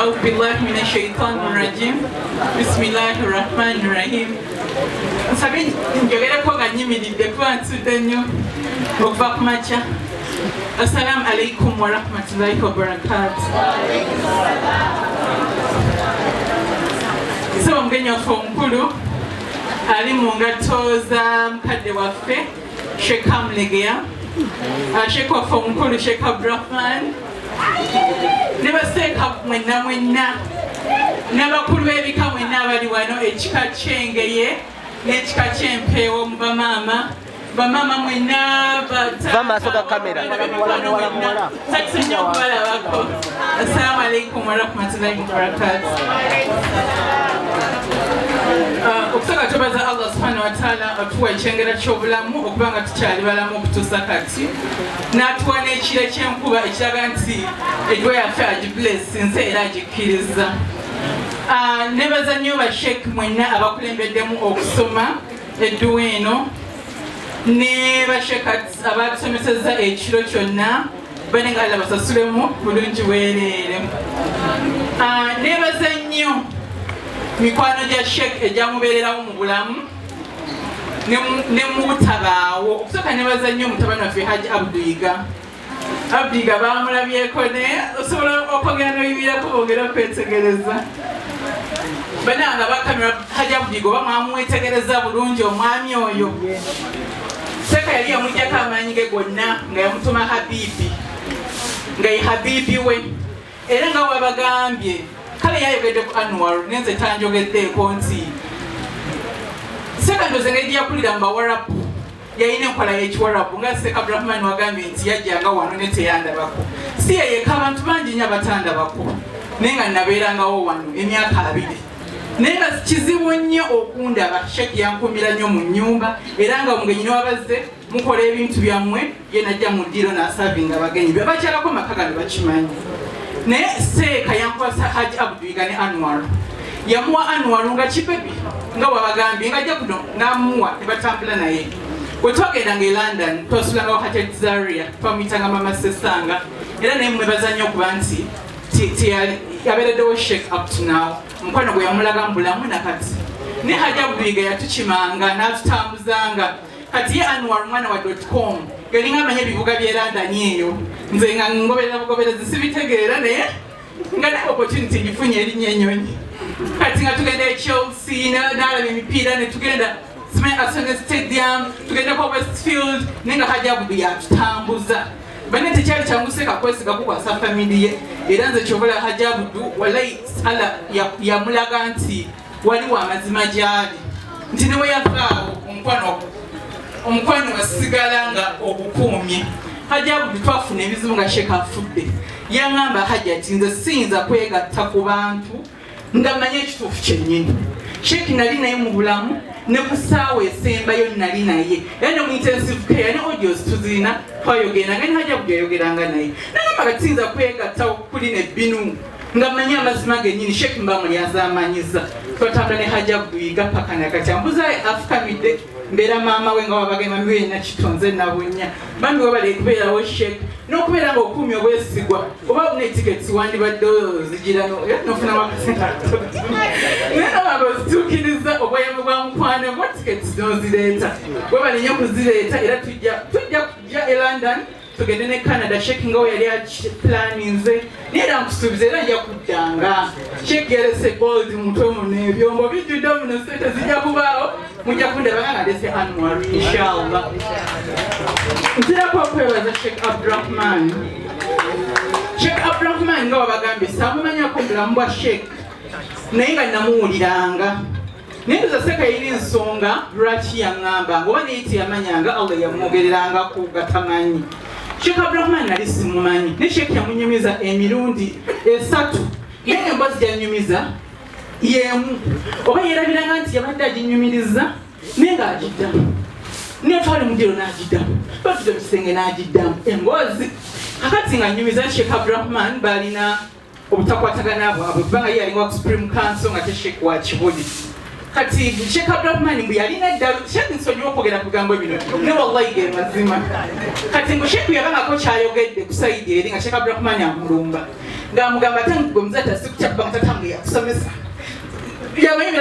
Audhu billahi mina shaitani rajim. Bismillahi rahmani rahim. Nsabye njogereko nga nyimiridde kuba ntudde nnyo okuva ku makya. Assalamu alaikum warahmatullahi wabarakatu. Ssebo omugenyi waffe omukulu ali mu ngatto za mukadde waffe Sheikh Kamulegeya, Sheikh waffe omukulu Sheikh Abdurahman ne baseeka mwenna mwenna n'abakulu b'ebika mwenna abali wano, ekika ky'Engeye n'ekika ky'Empeewo, mu bamaama, bamaama mwenna. Va maaso ga kamera. Sakisa nnyo okubalabako. Assalamu alaikum warahmatullahi wabarakatu. Okusooka twebaza Allah subhanahu wataala atuwa ekyengera ky'obulamu, okuba nga tukyali balamu okutuusa kati, n'atuwa n'ekire ky'enkuba ekiraga nti edwa yaffe agiblessinze era agikkiriza. Nebaza nnyo bashek mwenna abakulembeddemu okusoma edduwa eno ne bashek abatusomesezza ekiro kyonna, bane nga Allah basasulemu bulungi bwereere. Nebaza nnyo mikwano gya Sheikh egyamubeererawo mu bulamu ne mu butabaawo. Okusooka nebaza nnyo mutabani waffe Haji Abduyiga. Abduyiga bamulabyeko, naye osobola okwongera noyimirako bongera okwetegereza. Bananga bakamera Haji Abduyiga, oba mwamwetegereza bulungi omwami oyo? Seeka yali yamugjako amaanyi ge gonna nga yamutuma Habibi, nga ye Habibi we. Era nga wabagambye kale, yayogedde ku Anwar, nenze tanjogeddeeko nti Seeka ndoze engeri gyeyakulira mu Bawarabu, yalina enkola y'Ekiwarabu. Nga Seeka Abdurahman wagambye nti yajjanga wano ne teyandabako, si yeyeka, abantu bangi nnyo abatandabako, naye nga nabeerangawo wano emyaka 20, naye nga kizibu nnyo okundaba. Sheekh yankumira nnyo mu nnyumba, era nga omugenyi niwabazze mukola ebintu byammwe, ye najja mu ddiiro n'asavinga abagenyi be. Bakyalako maka gano bakimanyi. Naye Seeka yankwasa Haji Abduyiga ne Anwar. Yamuwa Anwar nga kibebi, nga wabagambye, nga ajja kuno n'amuwa ne batambula naye. Bwe twagendanga e London, twasulangawo Hajat Zaria, twamuyitanga Mama Sesanga. Era naye mwebaza nnyo okuba nti yabeereddewo Sheikh up to now, omukwano gwe yamulaga mu bulamu nakati. Ne Haji Abduyiga yatukimanga n'atutambuzanga. Kati ye Anwar mwana wa .com, galinga amanya ebibuga by'e London eyo, nze nga ngoberera bugoberezi, sibitegeera, naye nga ne opportunity ngifunye erinnya ennyonyi. Kati nga tugenda e Chelsea, n'alaba emipiira, ne tugenda simanyi Arsenal Stadium, tugendeko Westfield, naye nga Haji Abudu yatutambuza. Bane tekyali kyangu Seeka kwesiga kukwasa family ye. Era nze kyobola Haji Abudu, wallahi, Allah yamulaga nti waliwo amazima gyali, nti ne bwe yavaawo omukwano wasigala nga ogukuumye. Haji Abudu twafuna ebizibu nga Sheeka afudde. Yaŋŋamba, "Hajati, nze siyinza kwegatta ku bantu nga manye ekituufu kyennyini. Sheeki nali naye mu bulamu, ne ku ssaawa esembayo nali naye, era ne mu intensive care ne audios tuzirina, twayogeranga ne Haji Abudu, yayogeranga naye." Nagamba kati siyinza kwegatta kuli nebbinu nga mmanyi amazima gennyini. Sheeki mba mulyazamanyiza. Twatambula ne Haji Abudu Yiga paka nakati ambuza afukamidde, mbeera maama we nga wabagamba miwe nakitonze nabunya. Bambi wabale kubeerawo Sheek, n'okubeera nga okuumya obwesigwa. Oba buna etiketi wandibadde ozigira nofunamu akasente, naye nobanga ozituukiriza obweyamo bwa mukwano gwa, tiketi nozireeta. Webale nnyo kuzireeta. Era tujja kujja e London, tugende ne Canada, Sheek nga we yali aplaninze. Naye era nkusuubiza, era nja kuddanga. Sheek yalese gold mutwe muno, ebyombo bijjudde muno, sente zijja kubaawo, mujja kundaba nga ndese Anwar, inshallah. Nzirako okwebaza Sheekh Abdurahman. Sheekh Abdurahman nga wabagambye, saamumanyako bulamu bwa Sheekh, naye nga namuwuliranga. Naye ndoza Seeka yalina ensonga lwaki yaŋŋamba nga oba naye teyamanyanga, Allah yamwogererangako gatamanyi. Sheekh Abdurahman nali simumanyi, naye Sheekh yamunyumiza emirundi esatu, naye emboozi gyanyumiza yemu, oba yerabiranga nti yabadde aginyumiriza, naye ng'agiddamu. Naye twali mudiro n'agiddamu, batudde mu kisenge n'agiddamu emboozi. Kakati nga nyumiza Sheekh Abdurahman balina obutakwatagana bwabwe, kubanga ye yalinga ku Supreme Council nga te Sheikh wa Kibuli. Kati Sheikh Abdurahman mbu yalina eddalu. Sheikh, nsonyiwa okwogera ku bigambo bino, ne wallahi ge mazima. Kati mbu Sheikh yabangako kyayogedde ku side eri nga Sheikh Abdurahman amulumba. Ng'amugamba ate gwe muzaata sikutya kubanga taata wange yakusomesa. Yamanyi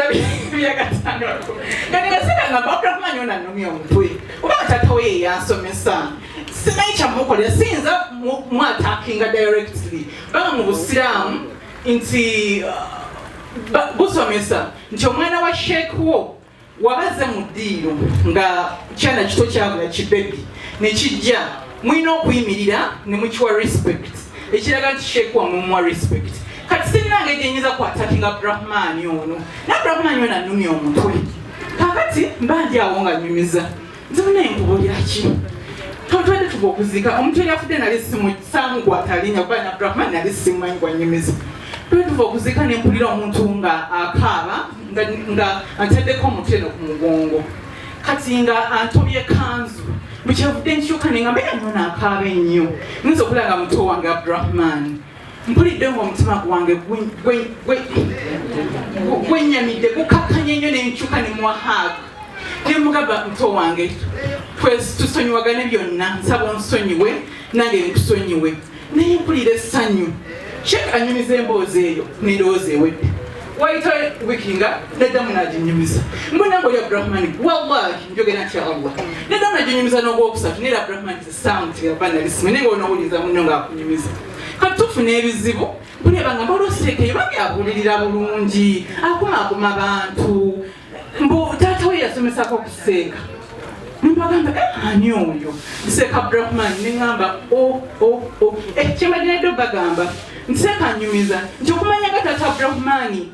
byagatangako. Kati nga sika ngamba Abdurahman ono annumya omutwe. Kubanga taata we ye yansomesa. Simanyi kyamukolera, siyinza mu-attackinga directly. Kubanga mu Busiraamu nti busomesa nti omwana wa sheikh wo wabaze mu ddiiro nga kyana kito kyabula kibebi nekijja, mulina okuyimirira ne mukiwa respect, ekiraga nti sheikh wammwe mumuwa respect. Kati sirina ngeri gyenyinza ku-attackinga Abdurahman ono, naye Abdurahman ono annumya omutwe. Kakati mba ndi awo nga nnyumiza nze munaye nkubulira ki, totwadde tuva okuziika omuntu yali afudde, nali saamukwata linnya kuba na Abdurahman nali simumanyi gwanyumiza. Twali tuva okuziika ne mpulira omuntu nga akaaba nga antaddeko omutwe no ku mugongo, kati nga antobye kanzu. Bwekyavudde nkyuka ne ngamba era nno akaaba ennyo, nyinza okulaba nga muto wange Abdurahman. Mpulidde ng'omutima gwange gwennyamidde, gukakkanye nnyo, ne nkyuka ne muwa hug ne mugamba, "Muto wange, tusonyiwagane byonna, nsaba onsonyiwe nange nkusonyiwe." Naye mpulira essanyu. Sheikh anyumiza emboozi eyo nendowooza ewedde, wayita wiiki nga neddamu naginyumiza. Mbona nga oli Abdurahmani, wallahi njogera nti Allah, neddamu naginyumiza n'ogwokusatu, nera Abdurahmani tesamutigaba nalisime. Naye nga onowuliriza munno ng'akunyumiza. Kati tufuna ebizibu buleba nga mboluseekeyo bange abulirira bulungi, akumaakuma bantu, mbu taata we yasomesako okuseeka. Nembagamba, "Eh, ani oyo?" Seeka Abdurahman. Neŋŋamba o o o eh, kyembadde nedde bagamba nti seeka nyumiza nti okumanya nga taata Abdurahmani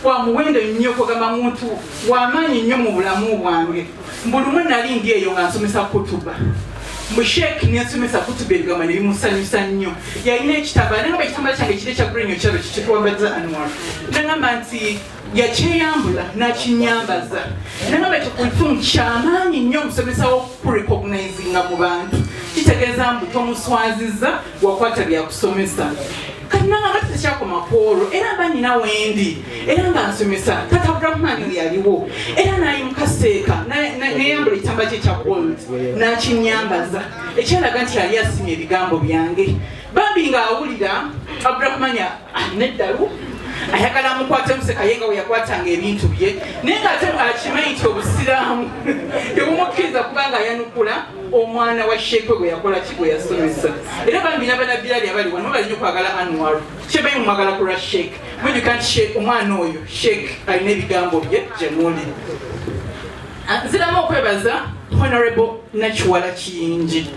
wa muwendo nnyo, kugamba muntu wamaanyi nnyo mu bulamu bwange. Mbulumu nali ndi eyo nga nsomesa kutuba mbu sheek nensomesa kutuba, ebigambo ne bimusanyusa nnyo. Yalina ekitambala, nengamba ekitambala kyange kiri ekya green ekyalo kikituwambaza Anwar. Nengamba nti yakyeyambula nakinyambaza. Nengamba ekyo kulitumu kyamaanyi nnyo omusomesa wokurecognizinga mu bantu, kitegeeza mbu tomuswaziza wakwata byakusomesa. Kati nangamba tekyakoma ku olwo, era mba nina wendi era nga nsomesa, tata Abdurahman yaliwo era nayimuka seeka neyambula ekitamba kye ekya gold nakinyambaza, ekyalaga nti yali asimye ebigambo byange. Bambi ng'awulira Abdurahman alina eddalu, ayagala amukwate museka ye nga bwe yakwatanga ebintu bye, naye ng'ate akimanyi nti Obusiraamu tebumukkiriza kubanga ayanukula omwana wa sheekwe gwe yakola ki, gwe yasomesa. Era bambi n'abanabirali abali wano balinyo okwagala Anwar, kyebayi mumwagala kulwa sheek. Mujjuka nti sheek omwana oyo, sheek alina ebigambo bye gye muli. Nziramu okwebaza Honorable Nakiwala Kiyingi.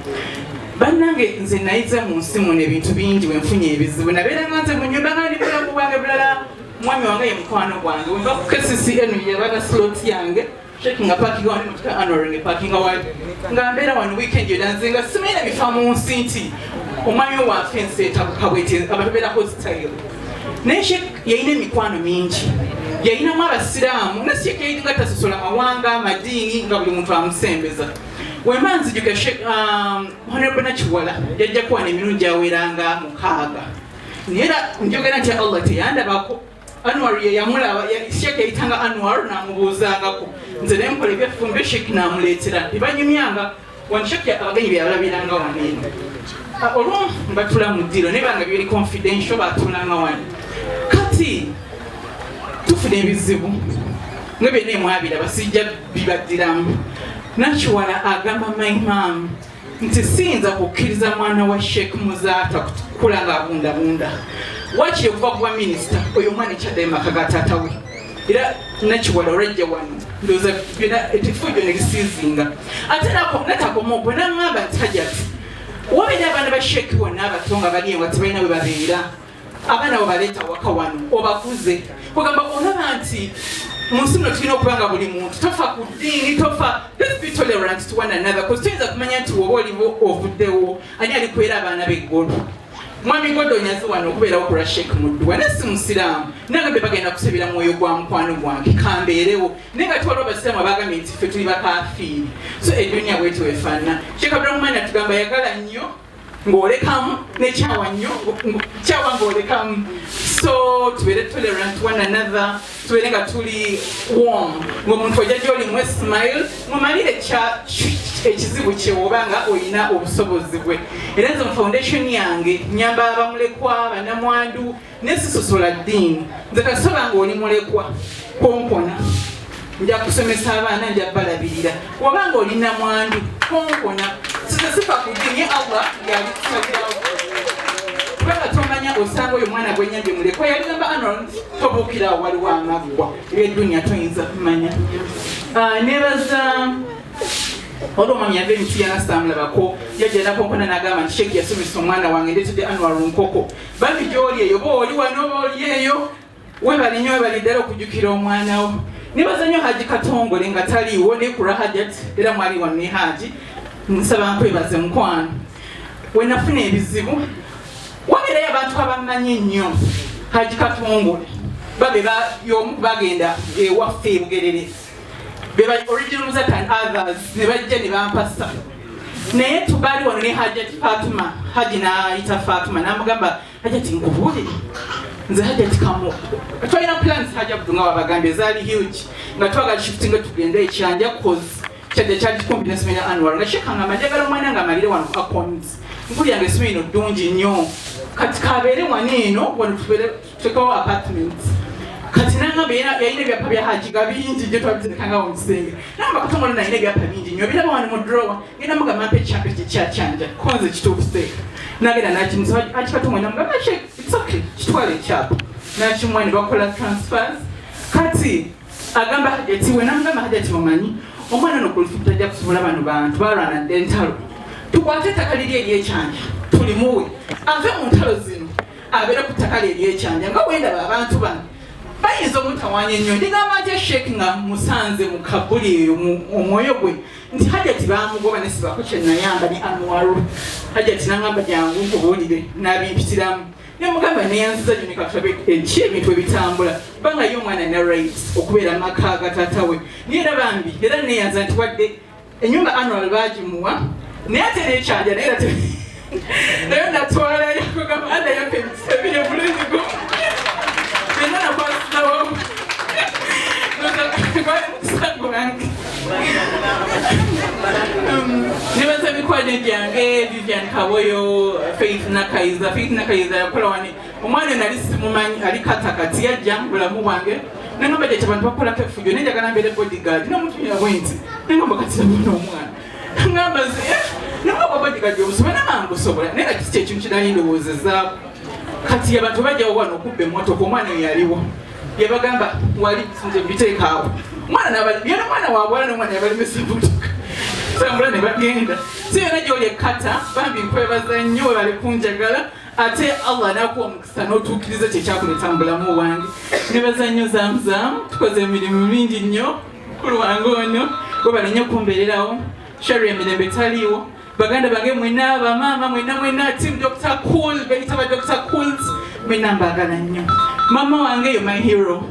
Bannange, nze nayize mu nsi muno ebintu bingi. Bwenfunye ebizibu nabeeranga nze mu nyumba nga ndi bulamu bwange bulala, mwami wange ye mukwano gwange. Wenva ku KCCN yabaga slot yange, sheek nga parkinga wano, motoka Anwar nga parkinga wali, nga mbeera wano weekend yonna. Nze nga simanyi bifa mu nsi nti omwami waffe ensi etabuka bweti, abantu beera hostile. Naye sheek yalina emikwano mingi, yalinamu Abasiraamu, ne sheek yalinga tasosola mawanga, amadiini, nga buli muntu amusembeza. Wemba nzijuka, Honorable Nakiwala yajja kuwana emirundi aweranga 6, naye era njogera nti Allah teyandabako. Anwar ye yamulaba. Sheek yayitanga Anwar namubuuzangako, nze nenkola ebyeffumbi, sheek namuleetera tebanyumyanga wano. Sheek abagenyi byeyalabiranga wano eno. Olwo batula mu ddiro naye banga biri confidential, batulanga wano. Kati tufuna ebizibu nga byonna emwabiraba, sijja bibaddiramu. Nakiwala agamba my mum nti siyinza kukkiriza mwana wa Sheekh Muzaata kukula nga abundabunda, wakiri okuva kuba minisita oyo omwana ekyaddayo maka ga taata we. Era Nakiwala olwajja wano, ndowooza byonna etifujjo ne lisiizinga. Ate natakoma okwo, naŋŋamba nti, "Hajati, wabeera abaana ba sheekh bonna abato nga bali ewa tebalina we babeera, abaana bwe baleeta waka wano obakuze." Kugamba olaba nti mu nsi muno tulina okuba nga buli muntu tofa ku ddiini, tofa, let's be tolerant to one another, cause tuyinza kumanya nti woba oliwo ovuddewo, ani alikwera abaana b'eggulu? Mwami Godonyazi wano okubeerawo kulwa Sheekh Mudduwa, naye si musiraamu, nagambe bagenda kusabira mwoyo gwa mukwano gwange kambeerewo, naye nga tiwaliwo abasiraamu abagambye nti ffe tuli bakafiiri. So eduniya bwetyo efaanana. Sheekh Abdurahman atugamba yagala nnyo ng'olekamu, nekyawa nnyo kyawa ng'olekamu. So tubeere tolerant one another, tubeere nga tuli warm, ng'omuntu ojja gy'oli mwe smile, mumalire Ekizibu kye oba nga olina obusobozi bwe. Era nze mu foundation yange nyamba abamulekwa, banamwandu, nesisosola ddiini. Nze kasoba nga oli mulekwa, konkona, nja kusomesa abaana, nja balabirira. Oba nga oli namwandu, konkona. Size sifa ku ddiini, Allah yalitusabirawo, kubanga tomanya osanga oyo omwana gwenyambye mulekwa yaligamba Arnold, tobuukirawo, waliwo amaggwa ebyedduniya toyinza kumanya. Nebaza olwo omwami yava emitiyana, saamulabako, yajja nakonkona n'agamba nti, "Sheikh yasomesa omwana wange, ndetedde Anwar nkoko." Bambi gyoli eyo, oba oli wano oba oli eyo, webali nnyo, webali ddala okujjukira omwana wo. Nebaza nnyo Haji Katongole nga taliiwo nekula Hajat, era mwali wano ne Haji. Nsaba nkwebaze mukwano, wenafuna ebizibu wabeerayo abantu abamanyi ennyo Haji Katongole, babe y'omu bagenda ewaffe ebugerere, beba original Muzata and others, ne bajja ne bampasa. Naye tubaali wano ne Hajati Fatuma. Haji n'ayita Fatuma n'amugamba, "Hajati, nkubuulire, nze Hajati kamu twalina plans." Haji Abdu nga wabagambye zaali huge, nga twagala shiftinga tugende ekyanja, cause kyajja kyali kikumpi n'essomero lya Anwar. Nga Sheikh ngamba, "Njagala omwana nga amalire wano ku Acons, mpulira nga essomero lino ddungi nnyo, kati kabeere wano eno, wano tubeere tutekewo apartments." Kati nangamba yalina ebyapa bya Haji nga bingi gye twabiterekangawo mu kisenge. Nangamba, "Katongole nalina ebyapa bingi nnyo, biraba wano mu drawer, ngenda mugamba mpa ekyapa ekyo kyakyanja konze kituufu." Seeka nagenda nakimusaba Haji Katongole, namugamba, "Sheikh, it's okay, kitwala ekyapa." Nakimuwa ne bakola transfers. Kati agamba Hajati we, namugamba, "Hajati, omanyi omwana ono kulufu tajja kusobola, bano bantu balwana dde entalo, tukwate ettaka liri eryekyanja tulimuwe ave mu ntalo zino, abeere ku ttaka lye eryekyanja." Nga wendaba abantu bano bayinza omutawaanya ennyo, ndigamba nti Sheikh nga musanze mu kabuli eyo omwoyo gwe nti Hajati bamugoba nesibako kyenayamba ne Anwaru. Hajati nangamba, "Jangu nkubuulire," nabimpitiramu. Nemugamba, "Neyanziza nyo, nekatulabe eki ebintu ebitambula," kubanga ye omwana alina rights okubeera mu maka ga taata we. Naye era bambi era neyanza nti wadde enyumba Anwar bagimuwa, naye ate nekyanja, naye era naye natwalayo kugamba ada yampa emikisa ebiri omulundi gumu byonna nakwasizawo, gwali mukisa gwange. Nebaza mikwano gyange, Vivian Kaboyo, Faith Nakaiza. Faith Nakaiza yakola wani, omwana nali simumanyi, ali katakati yajja mu bulamu bwange nangamba, "Jja, abantu bakolako effujjo, naye njagala mbeere bodyguard." Namutumira bwe nti nangamba, "Kati nabona omwana." Ngamba nze namugamba, "Bodyguard obusobola?" Nanga ngusobola, naye nga kiki ekintu kinali ndowoozezaako. Kati abantu bajjawo wano okubba emmotoka, omwana oyo yaliwo, yabagamba, "Wali nze mbiteekaawo." Omwana yali omwana wabwala, nomwana yabalemesa emmotoka tambula ne bagenda. Si yona gyoli ekkata, bambi nkwebaza nnyo, webale kunjagala, ate Allah nakuwa omukisa n'otuukiriza kyekyakuleeta mu bulamu bwange. Nebaza nnyo Zamuzamu, tukoze emirimu mingi nnyo. Mukulu wange ono, webale nnyo kumbeererawo. Shari emirembe taliiwo. Baganda bange mwena, bamaama mwena mwena, team Dr Cool, beyita ba Dr Cools, mwena mbaagala nnyo. Mama wange yo my hero.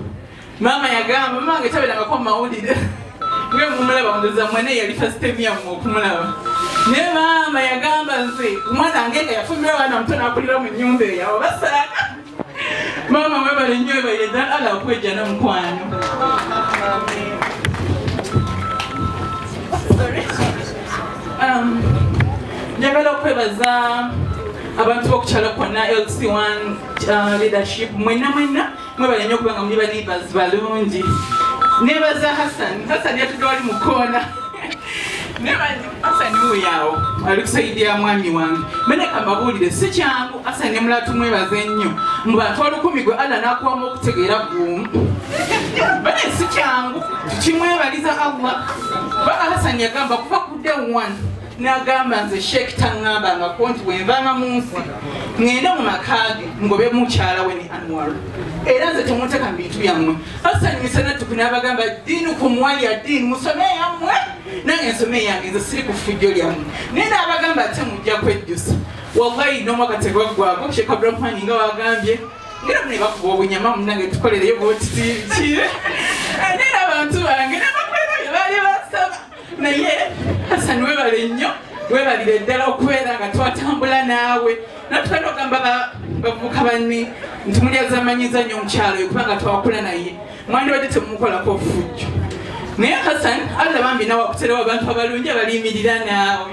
Maama yagamba, mama wange tabeerangako mu mawulire nga mumulaba, ndoza mwene yali first time yammwe okumulaba, naye maama yagamba, "Nze omwana wange nga yafumbira abaana muto nakulira mu nnyumba eyo abo basaaga." Maama webale nnyo, webalire ddala, Allah akwejjana mukwano. Sorry. Njagala okwebaza abantu b'okukyalo kwonna, LC1 leadership, mwenna mwenna mwebale nnyo okubanga muli ba neighbors balungi. Nebaza Hassan. Hassan yatudde wali mu koona. Hassan wuuyaawo ali kusaidia mwami wange. Meneka mbabuulire, si kyangu. Hassan nemulala tumwebaze nnyo mu bantu 1000 gwe Allah n'akuwamu okutegeera gumu. Bane si kyangu, tukimwebaliza Allah. Baba Hassan yagamba kuva ku day one, n'agamba, "Nze Sheikh taŋŋambangako nti bwenvanga mu nsi ŋŋende mu maka ge ngobe mukyala we ne Anwar, era nze temunteeka mu bintu byammwe." Hassan misanatuku n'abagamba, "Diinukum waliya diini, musome yammwe nange nsome yange, nze siri ku ffujjo lyammwe." Naye n'abagamba, "Ate mujja kwejjusa." Wallahi n'omwaka tegwaggwako, Sheikh Abdurahmani nga wagambye ngera mune bakuba obunyama, munange tukolereyo bwotiti. Naye abantu bange nabakolera bye baali basaba. Naye Hassan webale nnyo, webalire ddala okubeera nga twatambula naawe. Natugenda ogamba bavubuka banne nti mulyazamanyiza nnyo omukyalo oyo, kubanga twakula naye, mwandibadde temumukolako fujjo. Naye Hassan, Allah bambi nawe akuterawo abantu abalungi abaliyimirira naawe.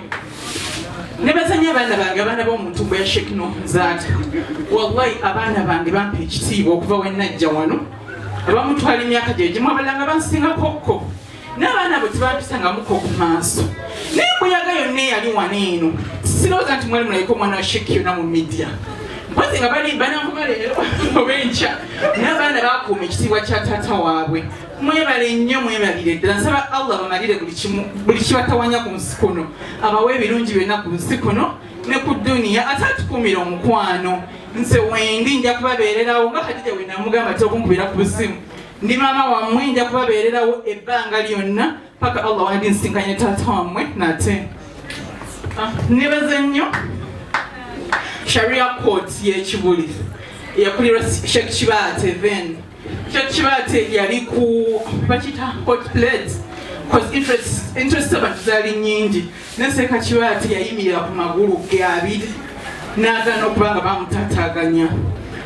Nebaza nnyo abaana bange, abaana b'omuntu gwe ya Sheikh Nuhu Muzaata. Wallahi abaana bange bampa ekitiibwa okuva we najja wano. Abamutwala emyaka gye gimu, abalala nga bansingako kko. N'abaana abo tebampisangamuko ku maaso. Naye embuyaga yonna eyali wano eno, sirowooza nti mwali mulabika omwana wa Sheikh yonna mu media. Mpozi nga bali bananvuma leero oba enkya. Naye abaana bakuuma ekitiibwa kya taata waabwe. Mwebale nnyo, mwebalire ddala. Nsaba Allah bamalire buli kimu, buli kibatawanya ku nsi kuno, abawe ebirungi byonna ku nsi kuno ne ku duniya, ate atukuumire omukwano. Nze wendi nja kubabeererawo nga Khadija we namugamba ti okunkubira ku busimu, ndi maama wammwe, nja kubabeererawo ebbanga lyonna paka Allah wandi nsinkanye taata wammwe nate. Nebaze nnyo Sharia Court y'Ekibuli eyakulirwa Sheikh Kibaate. Then Sheikh Kibaate yali ku bakita hot plate cause interest abantu zaali nnyingi, ne Seeka Kibaate yayimirira ku magulu ge abiri n'agaana okuba nga bamutaataaganya,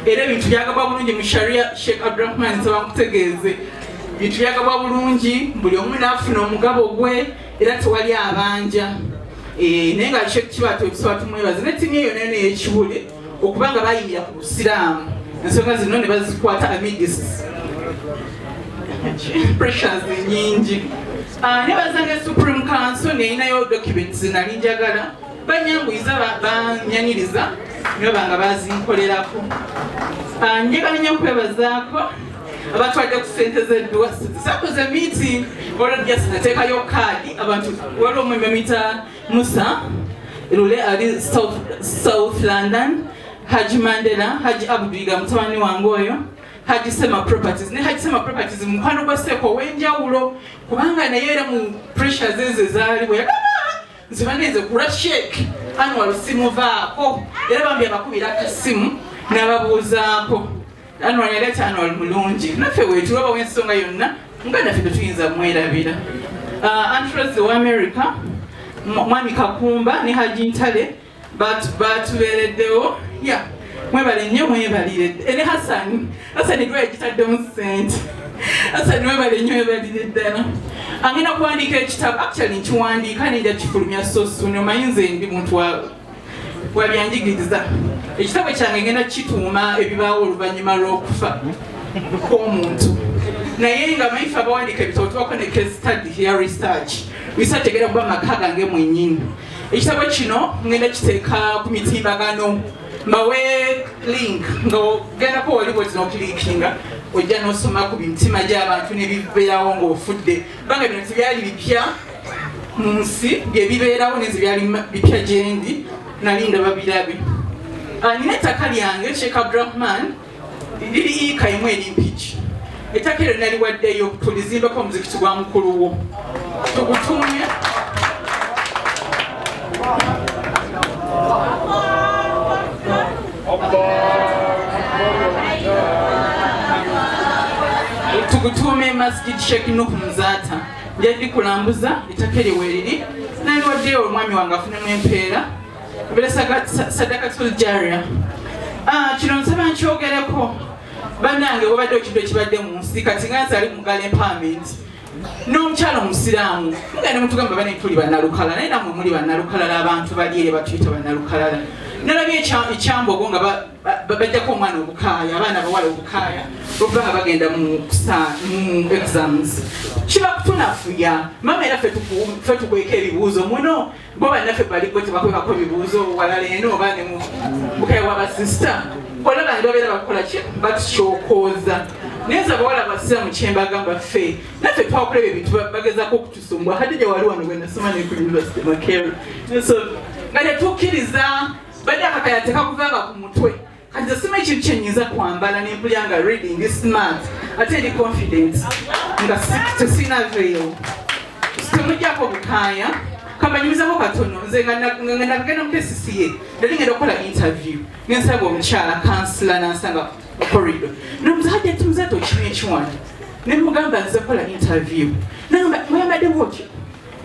era ebintu byagabwa bulungi mu Sharia. Sheikh Abdurahman, nsaba nkutegeeze, ebintu byagabwa bulungi, buli omu n'afuna omugabo gwe, era tewali abanja. Naye nga Sheikh Kibaate otusaba tumwebaze ne ttiimu eyo yonna ey'Ekibuli okuba nga bayimirira ku busiraamu, ensonga zino ne bazikwata amidst pressures nyingi. Nebaza ne Supreme Council, neyinayo documents nali njagala, banyanguyiza, banyaniriza nibo banga bazinkolerako. Njagala nnyo okwebazaako abatwadde ku ssente z'edduwa. Sakoze meeting olwo, just nateekayo kaadi abantu. Waliwo omwememita Musa Lule ali South London, Haji Mandela, Haji Abduiga mutabani wange oyo, Haji Sema Properties, ne Haji Sema Properties mukwano gwa Seeko ow'enjawulo, kubanga naye era mu pressures ezo ezaaliwo yagamba, nze banenze kulwa Sheikh Anwar simuvaako, era bambi abakubira akasimu n'ababuuzaako. Anwar yaleeta Anwar mulungi, naffe weetulaba w'ensonga yonna nga naffe tetuyinza mwerabira. Antrose wa America, Mwami Kakumba ne Haji Ntale batubeereddewo. Ya, mwebale nnyo, mwebalire. Ne Hasani, Hasani gwe yagitaddemu ssente. Hasani, mwebale nnyo, mwebalire ddala. Agenda kuwandiika ekitabo, actually nkiwandiika nenja kifulumya so soon. Omanyi nze ndi muntu wa byanjigiriza. Ekitabo kyange ngenda kituuma ebibaawo oluvannyuma lw'okufa kw'omuntu, naye nga maife abawandiika ebitabo tubako ne case study ya research. Research egenda kuba maka gange mwennyini. Ekitabo kino ngenda kiteeka ku mitimbagano, mbawe link nga ogendako wali bwoti noclickinga, ojja n'osoma ku mitima gy'abantu n'ebibeerawo ng'ofudde, kubanga bino tebyali bipya mu nsi, byebibeerawo nenze byali bipya gyendi, nali ndaba birabe. Nina ettaka lyange, Sheikh Abdurahman, liri yiika emu eri Mpigi. Ettaka eryo naliwaddeyo tulizimbeko omuzikiti gwa mukulu wo, tugutumye. Tugutuume Masjid Sheikh Nuhu Muzaata. Nja dikulambuza, ettaka eryo weeriri, naliwaddeyo omwami wange afunemu empeera, ebeera sadakatul jaria. Kino nsaba nkyogereko, bannange. Wabadde ekintu ekibadde mu nsi kati nga nze ali mu Girl Empowerment n'omukyalo omusiraamu, mugenda mutugamba bane tuli bannalukalala, naye namwe muli bannalukalala. Abantu bali ere batuyita bannalukalala. Nalabye ekyambogo nga bajjako omwana obukaaya, abaana bawala obukaaya okuba nga bagenda mu exams. Kiba kutunafuya mama, era ffe tukweka ebibuuzo muno, bo bannaffe baliko tebakwekako ebibuuzo walala eno oba ne mu bukaya bw'abasisita. Olaba ne babeera bakola ki, batukyokooza. Naye nze abawala abasiraamu kyembagamba, ffe naffe twakulaba ebintu bagezaako okutusumbwa. Hadija wali wano bwe nasoma ne ku university Makerere, so nga tetukkiriza badde akakaya tekakuvanga ku mutwe. Kati nze sima ekintu kyenyinza kwambala nempulya nga reading smart ate eri confident nga tesina veil. Temujjako bukaaya. Kambanyumizako katono. Nze nga nakagenda mu KCCA, nali ngenda okukola interview, nensanga omukyala kansila, nansanga mu corridor, nomuza, "Hajja Tumuzaata, okimya ekiwano?" Nemugamba, "Nze kukola interview." Nagamba, "Mwayambadde bwotyo?"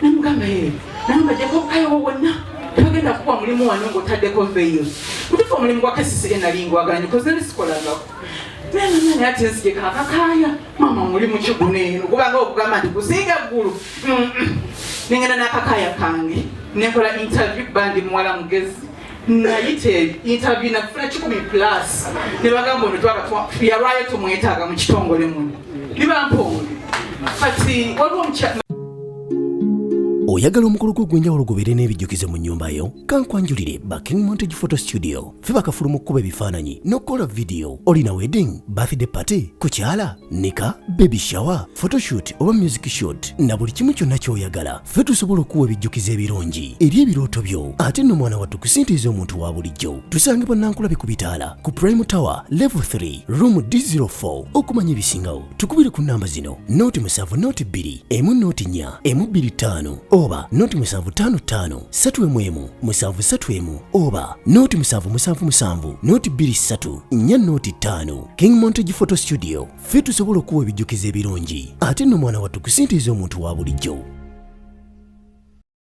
Nemugamba, "Ye." Nagamba, "Jjako obukayawo bwonna, tebagenda kukuwa mulimu wano ng'otaddeko veil." Kutufu omulimu gwa KCCA nali ngwagala, koze nali sikolangako. Naye ate nzije kakakaaya maama muli mukiguno eno, kubanga okugamba nti gusinga eggulu. Nengenda n'akakaaya kange nenkola interview, kuba ndi muwala mugezi. Nayita interview, nafuna 100 plus, ne bagamba ono twaba yalwayo, tumwetaaga mu kitongole muno, nibampa. Kati waliwo omukyala. Oyagala omukolo gwo ogw'enjawulo gubeere n'ebijjukizo mu nnyumba yo? Kankwanjulire ba King Montage Photo Studio. Ffe bakafulu mu kkuba ebifaananyi n'okukola vidiyo. Olina wedding, birthday party, kukyala, nika, baby shower, photoshoot oba music shoot, na buli kimu kyonna ky'oyagala, ffe tusobola okuwa ebijjukizo ebirungi eri ebirooto byo. Ate nno mwana wattu, kusintiiza omuntu wa bulijjo. Tusangibwa Nankulabi ku bitaala ku Prime Tower, level 3, room D04. Okumanya ebisingawo, tukubire ku namba zino: 0 7 02 1 04 1 25 oba 0755 3 1 7 3 1 oba 0777 0 23 4 05. King Montage Photo Studio, ffe tusobola okuwa ebijjukizo ebirungi. Ate nno mwana wattu, kusintiiza omuntu wa bulijjo.